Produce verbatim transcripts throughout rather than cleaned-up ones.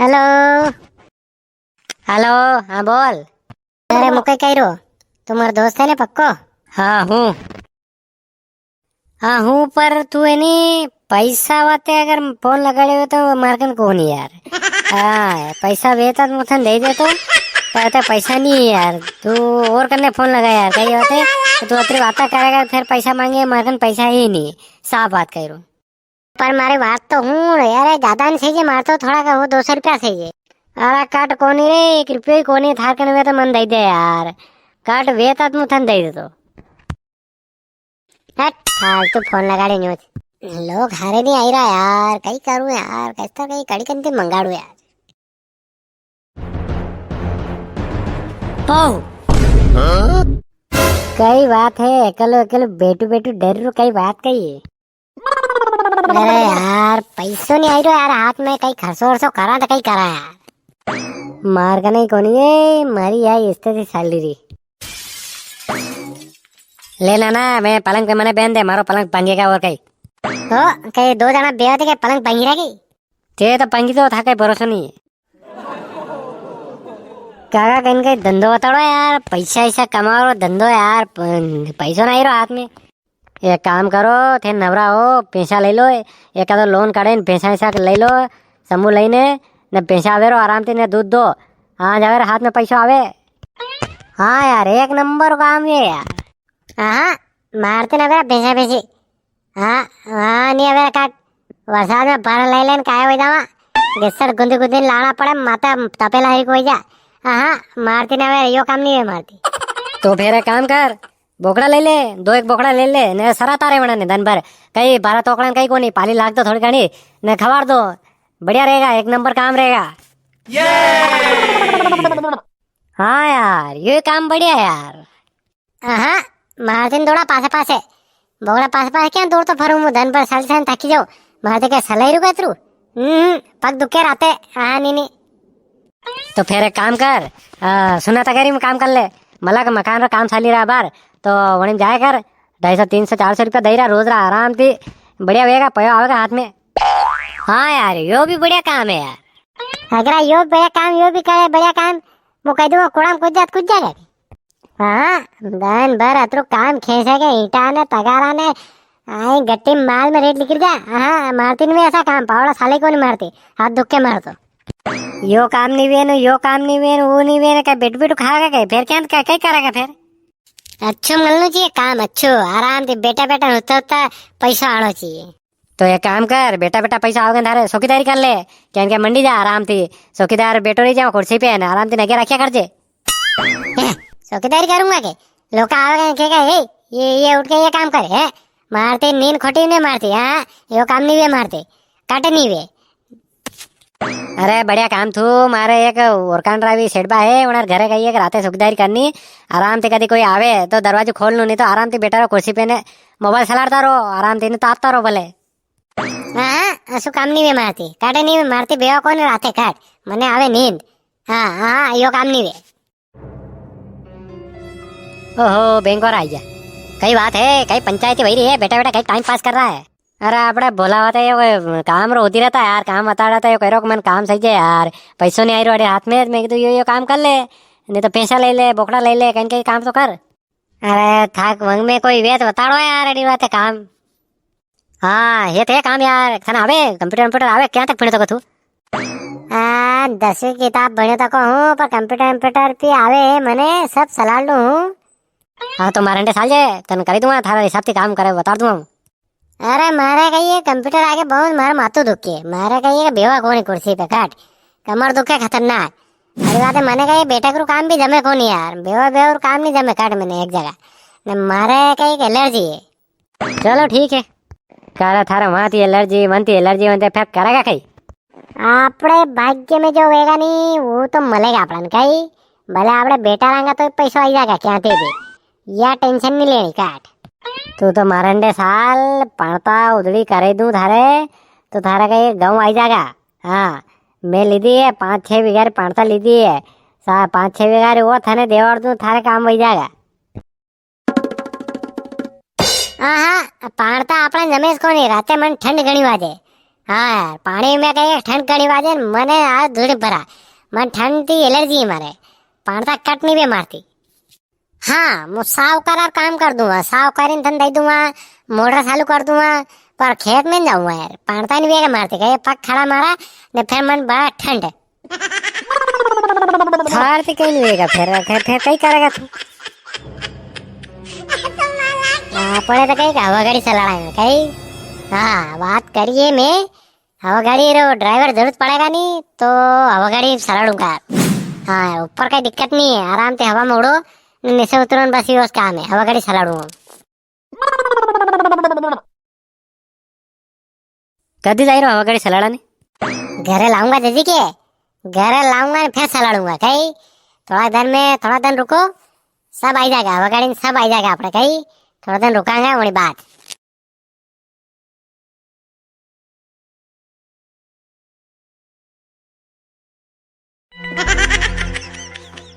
हेलो। हेलो, हाँ बोल। अरे मुके कही रो, तू मारो दोस्त है ने पक्को? हाँ हूँ। हाँ हूँ, पर तू है नी पैसा वाते अगर फोन लगाड़े हो तो मारकन कोनी यार। हाँ, पैसा वेता तो मुथन दे दे तो, पर ते पैसा नी है यार। तू और कने फोन लगा यार, कई बात है, तो तू अतरी बातें करेगा, फिर पैसा मांगे, मारकन पैसा ही नी। साफ बात कही रो। पर मारी बात तो हुण यार, ज्यादा नी सही जे, मार तो थोड़ा का वो दो सौ रुपया सही जे। अरे कट कोनी रे, एक रुपयो ही कोनी, थार कने वे तो मन दे दे यार। कट वे तो तू थन दे दे तो। हट, फालतू फोन लगाड़े न्यूज। लोग हारे नी आई रहा यार, कई करूँ यार, कैसा कई कड़ी कंती मंगाड़ू यार। पाओ। कई बात है, एकलो एकलो बेटू बेटू डर रू, कई बात कही है? अरे यार, पैसो नी आई रो यार हाथ में, कई खर्चो वर्चो करा तो कई करा यार। मार का नी कोनी है, मारी यार इस्ते थी सैलरी। ले ना ना, मैं पलंग पे मने बेन दे, मारो पलंग भांगेगा और कई। ओ, कई दो जना बेवा थे के पलंग भांगी रखी? ते तो भांगी तो था, कई भरोसो नी है। काका कहीं कई धंधो बताड़ो यार, पैसा ऐसा कमाओ धंधो यार, प-, पैसो नी रो हाथ में। एक काम करो, थे नवरा हो, पैसा ले लो, एक आधो लोन काढ़े ने पैसा ऐसा ले लो, समूह लेने, ने पैसा आवे रो आराम से ने दूध दो, हाँ जावे रो हाथ में पैसा आवे। हाँ यार, एक नंबर काम ये यार। हाँ, मारते ना बेरा पैसा पैसे। हाँ, हाँ, नी अबे काट। वरसाद में भर ले लेन काय हो जावा। गिस्सर गुंदी गुंदी लाना पड़े, माता तपेला ही कोई जा। हाँ, हाँ, मारती ना अबे, यो काम नी है मारती। तो फिर एक काम कर, बोकड़ा ले ले, दो एक बोकड़ा ले ले, ने सराता रे वणा ने दन भर। कई बारह तोकड़ा कई कोनी, पाली लाग दो थोड़ी घणी, ने खवाड़ दो। बढ़िया रहेगा, एक नंबर काम रहेगा। हाँ यार, यो काम बढ़िया है यार। हाँ, मारती ने दौड़ा पासे पासे। बोगड़ा पासे पासे क्या दौड़ तो फरूं, मु दन भर साल सान थकी जाओ। मारती के सलाई रुका तरू। हम्म, पग दुखे राते। हाँ, नी, नी। तो फिर एक काम कर, आ, सुना तगारी में काम कर ले। मला का मकान रो काम चाली रहा बार, तो वणी में जाया कर, ढाई सौ, तीन सौ, चार सौ रुपया दई रहा रोज रा आराम थी। बढ़िया वेगा, पयो आवेगा हाथ में। हाँ यार, यो भी बढ़िया काम है यार। अगर यो बढ़िया काम, यो भी करे बढ़िया काम, मु कह दूंगा, कुड़ाम कुछ जात कुछ जाएगा। हाँ, दन भर अतरो काम खेसे के ईंटा ने तगारा ने, आई गट्टी माल में रेट निकल जा। हाँ, मारती नी ऐसा काम, पावड़ा साले को नी मारती, हाथ दुख के मार तो। यो काम नी वे न, यो काम नी वे न, वो नी वे न, कई बेटू बेटू खाएगा कई, फिर क्या, कई, कई करेगा फिर? अच्छो मिलनो चाहिए काम, अच्छो, आराम से बेटा बेटा होता होता पैसा आनो चाहिए। तो एक काम कर, बेटा बेटा पैसा आओगे थारे, चौकीदारी कर ले, क्या इनके मंडी जा आराम थी, चौकीदार बेटो रही जाओ कुर्सी पे, ना आराम थी नगे रखा कर जे। हैं, चौकीदारी करूंगा के? लोग आवेगा, कहेगा, "ए, ये, ये उठ के ये काम करे, हैं?" मारते नींद खोटी ने मारते, हाँ, यो काम नी वे मारते, काटे नी वे। अरे, बढ़िया काम थू, मारे एक ओरकान रा भी सेठ बा है, उनार घरे कई एक राते चौकीदारी करनी, आराम थी कदी कोई आवे, तो दरवाजो खोल लूं, नी तो आराम थी बेटा रो कुर्सी पे ने मोबाइल चलाता रो, आराम थी ने तापता रो भले। हाँ, असु काम नी वे मारती, काटे नी वे मारती, बेवा कोनी राते काट, मने आवे नींद। हाँ, हाँ, यो काम नी वे। ओहो, बैंक वाला आ गया। कई बात है, कई पंचायती वही रही है, बेटा, बेटा, कई टाइम पास कर रहा है। अरे, आपणे भोला होता है, यो कोई काम रो होती रहता है यार, काम बता रहा था, यो कह रहा कि मन काम सही है यार, पैसो नी आई रो अरे हाथ में, मैं तो यो, यो काम कर ले, नी तो पैसा ले ले, बोकड़ा ले ले, कहीं, कहीं काम तो कर। अरे थाक वंग में कोई वे तो बताड़ो यार, अड़ी बात है काम। हाँ, ये तो है काम यार, थाने आवे computer वंप्यूटर आवे, क्या तक पढ़े तो तू? आ, दसवीं किताब भणे तको हूँ, पर computer वंप्यूटर भी आवे है मने, सब सलाड़ लूँ हूँ। हाँ, तो मारे अंडे साल जे, तन करी दूंगा, थारा हिसाब से काम करे, बता दूंगा हूँ। अरे, मारे कहिए computer आगे बहुत मारे माथो दुखे, मारे कहिए बेवा कोनी कुर्सी पे काट, कमर दुखे खतरनाक। अरे बात है, मने कहिए बेटा को काम भी जमे कोनी यार, बेवा बेवा काम नी जमे काट मने एक जगह। ने मारे कहिए एलर्जी है। चलो ठीक है। कारा थारा वहां थी एलर्जी, मन थी एलर्जी, मन ते फेंक करेगा कई? आपणे भाग्य में जो होएगा नी, वो तो मिलेगा आपणन कई। भले आपणे बेटा रंगा तो पैसो आई जाएगा क्या ते भी। या टेंशन नी लेनी काट। तू तो मारंडे साल पाणता उधड़ी करे दूं थारे, तो थारे का ये गाँव आई जाएगा। हाँ, मैं लीधी है, पाँच छह बीघा री पाणता लीधी है। सा-, पाँच छह बीघा री वो थाने देवाड़ दूं, थारे काम आई जाएगा। हाँ, हाँ, पाणता आपणे जमेस कोनी, राते मन ठंड घणी वाजे। हाँ यार, पाणी में कई ठंड घणी वाजे, मने आज धूड़ी भरा, मन ठंड थी एलर्जी है मारे, पाणता कट नी बे मारती। हाँ, मु साव करार काम कर दूंगा, साव करीन थन दई दूंगा, मोटर चालू कर दूंगा, पर खेत में जाऊंगा यार, पाणता नी बेगा मारती, कई पग खड़ा मारा, ने फिर मन बड़ा ठंड। थार ते कई नी वेगा फिर, फिर, फिर कई करेगा तू? आपणे तो कई हवा गाड़ी चलाड़ा है, कई? हाँ, बात करिए मैं, हवा गाड़ी रो ड्राइवर जरूरत पड़ेगा नी, तो हवा गाड़ी चलाड़ूंगा। हाँ, ऊपर कई दिक्कत नी है, आराम से हवा में उड़ो, नीचे उतरो न बस, यो काम है, हवा गाड़ी चलाड़ूंगा। कदी जाई रो हवा गाड़ी सलाड़ा ने? घरे लाऊंगा जीजी के, घरे लाऊंगा ने फिर सलाड़ूंगा कई। थोड़ा दिन में, थोड़ा दिन रुको, सब आई जाएगा हवा गाड़ी में, सब आई जाएगा आपणे कई। थोड़ा दिन रुकांगा, वही बात।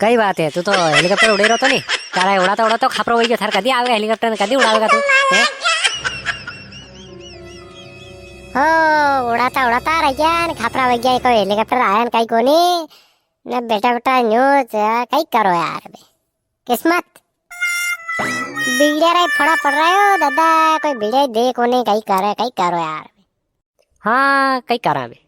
कई बात है, तू तो हेलीकॉप्टर उड़े रहो तो नी, तारा उड़ाता उड़ाता खापरो वही गयो, थार कदी आवेगा हेलीकॉप्टर ने कदी उड़ावेगा तू, हैं? ओ, उड़ाता उड़ाता रह गया ने खापरा वही गया, कोई हेलीकॉप्टर आया ने कई कोनी, ने बेटा बेटा न्यूज, कई करो यार बे। किस्मत। बीड़िया रा ही फोड़ा पड़ रहा है ओ दादा, कोई बीड़िया ही दे कोनी, कई करे, कई करो यार। हाँ, कई करा बे।